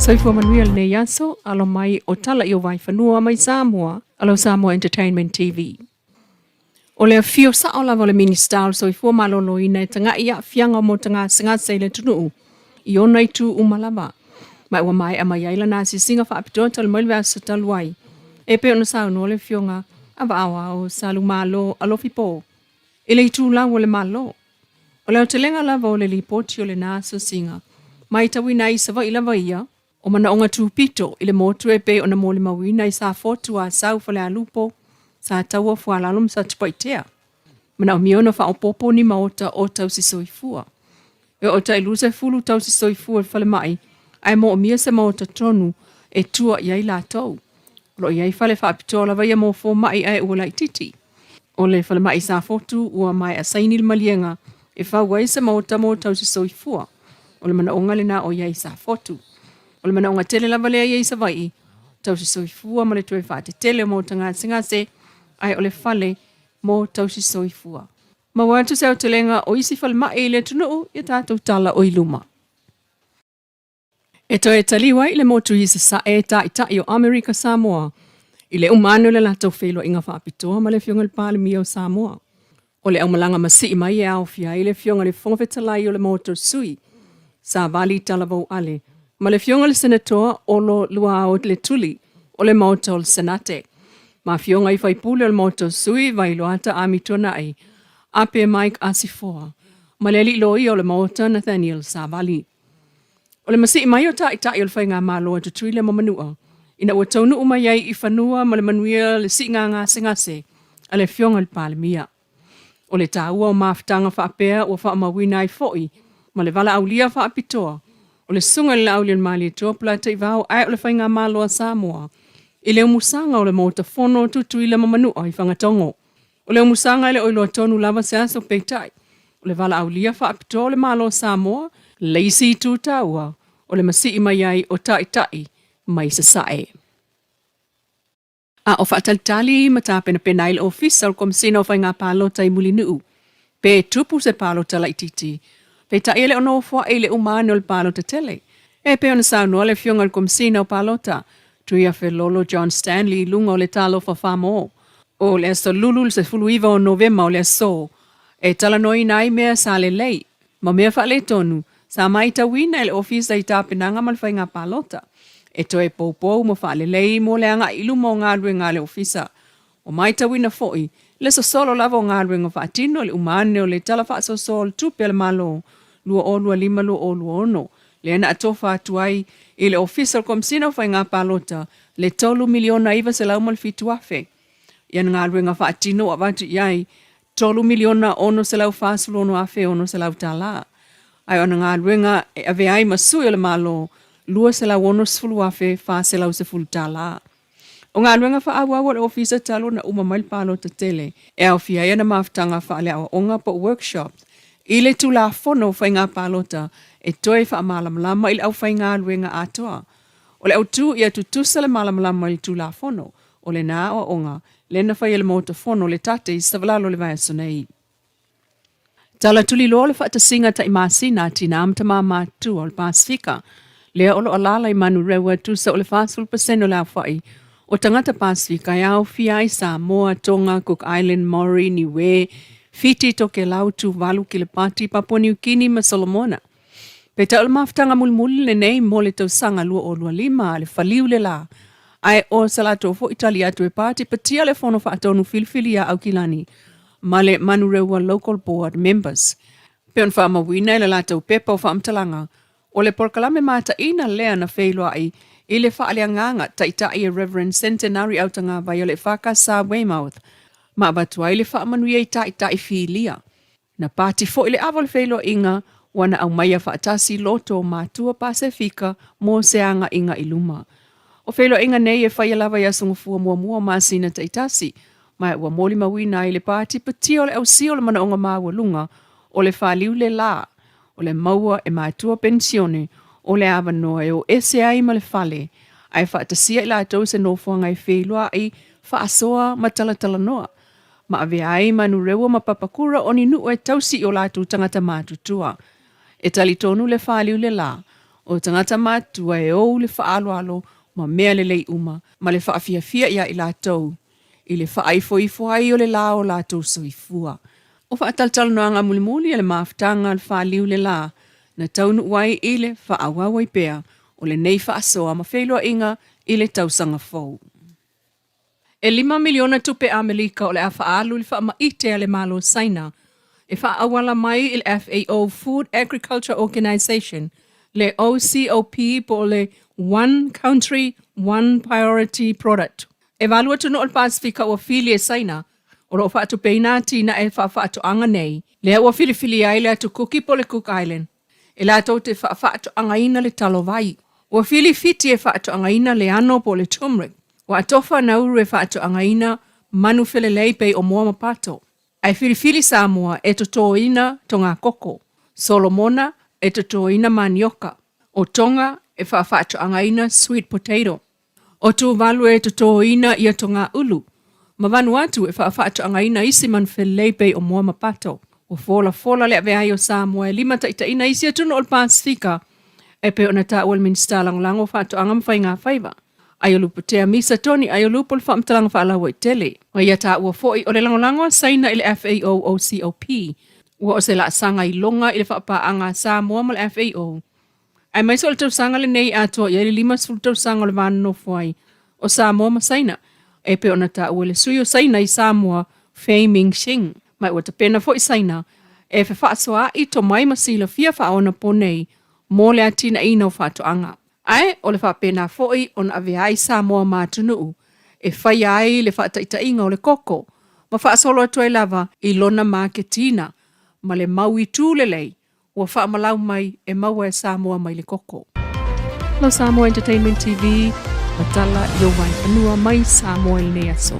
Soifua manuia lenei aso, alo mai o tala i o Vaifanua mai Samoa, alo Samoa Entertainment TV. O le afio sao lava o le Minisita o le Soifua Maloloina e taga'i i aafiaga o maota gasegase i le atunuu i ona itu uma lava. Ma ua maea mai ai lana asiasiga faapitoa talu mai le vaiaso talu ai, e pei ona saunoa le Afioga a Vaaoao Salumalo Alofi Po i le itulau o le Malo. O le aotelega lava o le lipoti o lena asiasiga, matauina ai i Savaii lava ia, O manaoga tupito i le motu e pei ona molimauina i Safotu, Asau, Falealupo, Sataua, Fualalo ma Satupaitea. Manaomia ona faaopoopo ni maota o tausi soifua. E oo tai 20 tausi soifua i le falemai ae moomia se maota tonu e tua i ai latou. O lo o i ai fale faapitoa lava ia mo fomai ae ua laitiiti. O le falemai i Safotu ua maea saini le maliega e fau ai se maota mo tausi soifua. O le manaoga lena o i ai i Safotu. O le manaoga tele lava lea i ai i Savaii, tausi soifua ma le toe faatetele o maota gasegase, ae o le fale mo tausi soifua. Maua atu se aotelega o isi falemai i le atunuu i a tatou tala o i luma. E toe taliu ai i le motu i Sasae Taitai o Amerika Samoa i le uma ane o le latou feiloaiga faapitoa ma le Afioga i le Palemia o Samoa. O le aumalaga masii mai e aofia ai le Afioga i le Fofoga Fetalai o le Maota o Sui, Savali Talavou Ale, ma le Afioga i le Senatoa Olo Luaao Letuli o le Maota o le Senate, ma Afioga i Faipule o le Maota o Sui, Vailoata Amituanai, Ape Mike Asifoa, ma le Alii Loia o le Maota Nathaniel Savali. O le masii mai o Taitai o le Faigamalo a Tutuila ma Manua ina ua taunuu mai ai i fanua ma le manuia le siiga gasegase a le Afioga i le Palemia. O le taua o mafutaga faapea ua faamauina ai foi ma le valaaulia faapitoa o le Susuga i le Laaulialemalietoa Polataivao ae o le Faigamalo a Samoa i le umusaga o le Maota Fono o Tutuila ma Manua i Fagatogo. O le umusaga e le o iloa tonu lava se aso peitai, o le valaaulia faapitoa o le Malo o Samoa, le isi itu taua o le masii mai ai o Taitai mai Sasae. A o faatalitali ma tapenapena ai le Ofisa o le Komesina o Faiga Palota i Mulinuu pe tupu se palota laitiiti, peitai e le o nofoai i le uma ane o le palota tele. E pei ona saunoa le Afioga i le Komesina o Palota, Tuiafelolo John Stanley i luga o le Talofa Famo O le aso lulu le 19 o Novema o le aso e talanoaina ai mea sa lelei ma mea faaletonu sa maitauina e le Ofisa i tapenaga ma le faiga palota e toe poupou ma faalelei mo le agai i luma o galuega a le Ofisa. Ua maitauina foi le sosolo lava o galuega faatino i le uma ane o le Tala Faasoasoa o le Tupe a le Malo 2025/2026 lea na atofa atu ai i le Ofisa o le Komesina o Faiga Palota le $3,907,000 i ana galuega faatino ua avatu i ai $3,646,600 ae o ana galuega e avea ai ma sui o le Malo $260,410. O galuega faaauau a le Ofisa talu ona uma mai le palota tele e aofia ai ana mafutaga faaleaoaoga po o workshops i le Tulafono o Faiga Palota e toe faamalamalama i le aufaigaluega atoa. O le autu ia tutusa le malamalama i le Tulafono, o lena aoaoga lea na fai e le Maota Fono le tate i Savalalo i le vaiaso nei. Tala tuliloa le faatasiga tai masina a tinā ma tamā matutua o le Pasefika, lea o lo o alaala i Manurewa tusa o le 40% o le aofai o tagata Pasefika e aofia ai Samoa, Tonga, Cook Island, Maori, Niue, Fiti, Tokelau, Tuvalu, Kilipati, Papua Niu Kini ma Solomona. Peitai o le mafutaga mulimuli lenei mo le tausaga 2025 a le faliu le la, ae o sa latou foi tali atu e patipatia le Fono Faatonu Filifili ia Aukilani ma le Manurewa Local Board Members. Pei ona faamauina i le latou pepa o faamatalaga, o le polokalame mataina lea na feiloai i le faaleagaga taitai e Reverend Centenary Autagavai o le EFKS Weymouth ma avatu ai le faamanuia i taitai filia. Na pati foi le ava o le feiloaiga ua na aumaia faatasi loto o matua Pasefika mo se agaiga i luma. O feiloaiga nei e faia lava i aso gafua muamua o masina taitasi, ma ua molimauina ai le patipatia o le ausia o le manaoga maualuga o le faliu le la o le maua e matua penisione o le avanoa e o ese ai ma le fale ae faatasia i latou se nofoaga e feiloai faasoa ma talatalanoa ma avea ai Manurewa ma Papakura o ni nuu e tausi i o latou tagata matutua. E talitonu le faliu le la, O tagata matutua e ou le faaaloalo ma mea lelei uma, ma le faafiafia iā i latou i le faaifoifo ai o le la o latou soifua. O faatalatalanoaga mulimuli a le mafutaga a le faliu le la na taunuu ai i le faaauau ai pea o lenei faasoa ma feiloaiga i le tausaga fou. E $5 miliona tupe Amelika o le a faaalu i le faamaite a le Malo Saina e faaauala mai i le FAO Food Agriculture Organization, le OCOP po o le One Country, One Priority Product. E valu atunuu o le Pasefika ua fili e Saina o lo o faatupeina atinae faafaatoaga nei, lea ua filifilia ai le Atu Kuki po o le Cook Island e latou te faafaatoagaina le talo vai. Ua fili Fiti e faatoagaina le ano po o le turmeric. Ua atofa Nauru e faatoagaina manu felelei pei o moa ma pato. Ae filifili Samoa e totoina togakoko, Solomona e totoina manioka, o Tonga e faafaatoagaina sweet potato. O Tuvalu e totoina ia togaulu, ma Vanuatu e faafaatoagaina isi manu felelei pei o moa ma pato. Ua folafola le avea ai o Samoa e limataitaiina isi atunuu o le Pasefika e pei ona taua e le Minisita Lagolago o Faatoaga ma Faigafaiva, Aiolupotea Misa Tony Aiolupo le faamatalaga faalauaitele. Ma ia taua foi o le lagolago a Saina i le FAO OCOP ua o se laasaga iloga i le faapaaga a Samoa ma le FAO Aemaise o le tausaga lenei e atoa i ai le 50 tausaga o le va nonofo ai o Samoa ma Saina, e pei ona taua e le sui o Saina i Samoa, Fei Mingxing. Ma ua tapena foi Saina e fefaasoaai tomai ma silafia faaonaponei mo le atinaeina o faatoaga. Ae o le faapena foi ona avea ai Samoa ma atunuu e faia ai le faataitaiga o le koko ma faasolo atu ai lava i lona maketiina ma le mauitu lelei ua faamalau mai e maua e Samoa mai le koko. Lo Samoa Entertainment TV, matala i ou vaefanua mai Samoa i lenei aso.